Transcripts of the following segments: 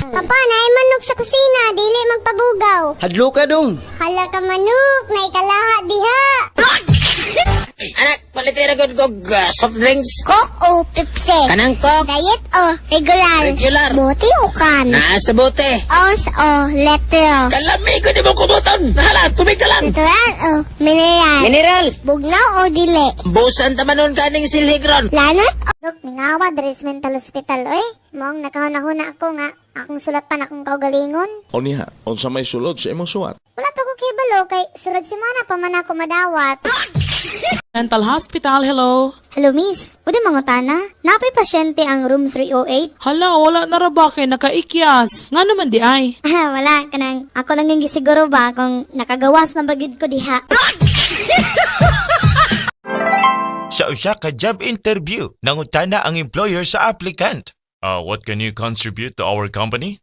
Papa, naay manok sa kusina, dili magpabugaw. Hadlo ka dong. Hala ka manok, naay kalaha diha. Anak, palitira gud kog soft drinks. Coke o Pepsi? Kanang Coke. Diet o regular? Regular. Bote o can? Naa sa bote. Ounce o litro? Kalami ko ni mo kubuton. Nahala, tubig na lang. Natural o mineral? Mineral. Bugnaw o dili? Busan ta man nun kaning silhigron. Lanot o... Dok, mingawa diri sa mental hospital, oy. Maong nakahuna-huna ako nga akong sulat pa na akong kaugalingon. O niya, unsa may sulod sa imong suwat? Wala pa ko kibalo kay sulod semana pa man ako madawat. Mental Hospital, hello. Hello, miss. Pwede mangutana? Napay pasyente ang room 308? Hala, wala na ra ba kay nakaikyas? Nga naman di ay. Ah, wala. Kanang ako lang yung gisiguro ba kung nakagawas na bagid ko diha. Sa usa ka job interview, nangutana ang employer sa applicant. What can you contribute to our company?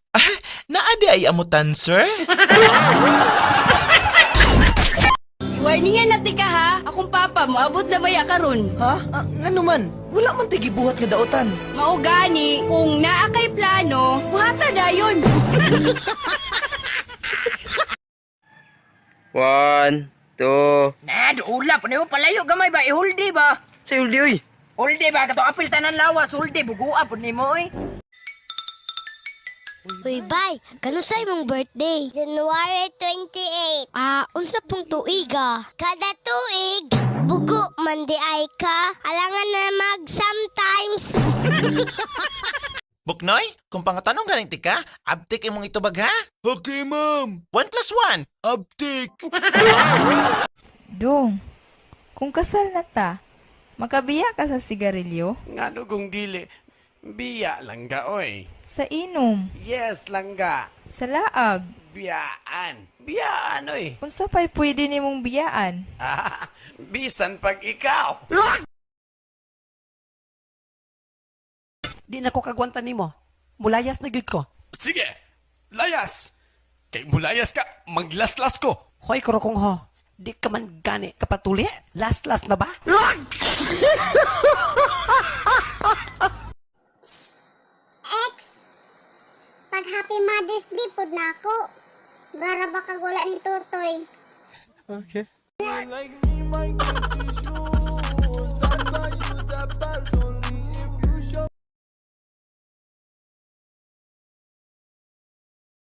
Naa di ay amutan, sir? Warningan na tika ha. Akong papa, moabot na baya karon. Ha? Ah, ngano man? Wala man tay gibuhat nga daotan. Mao gani, kung naa kay plano, buhata dayon. One, two. Na, duula pa nimo palayo gamay ba ihuldi ba? Sa huldi oy. Huldi ba kato apil tanan lawas, huldi bugua pud nimo oy. Uy, bay, kanusay mong birthday? January 28. Ah, unsa pong tuig ah? Kada tuig, bugo man di ay ka. Alangan na mag sometimes. Buknoy, kung pangatanong ganing tika, abtik imong itubag ha? Okay, ma'am. 1 plus 1, abtik. Dong, kung kasal na ta, makabiya ka sa sigarilyo? Ngano kung dili, biya langga oy. Sa inom? Yes langga, Sa laag? biyaan. Biyaan oy. Unsa pa'y pwede nimong biyaan? Ah, bisan pag ikaw. Di na ko kagwanta nimo. Mulayas na gyud ko. Sige, layas. Kay mulayas ka, maglaslas ko. Hoy kurokong ho. Di ka man gani kapatuli? Laslas na ba? Ex, pag Happy Mother's Day pod na ako. Rara ba kag wala ni Totoy? Okay.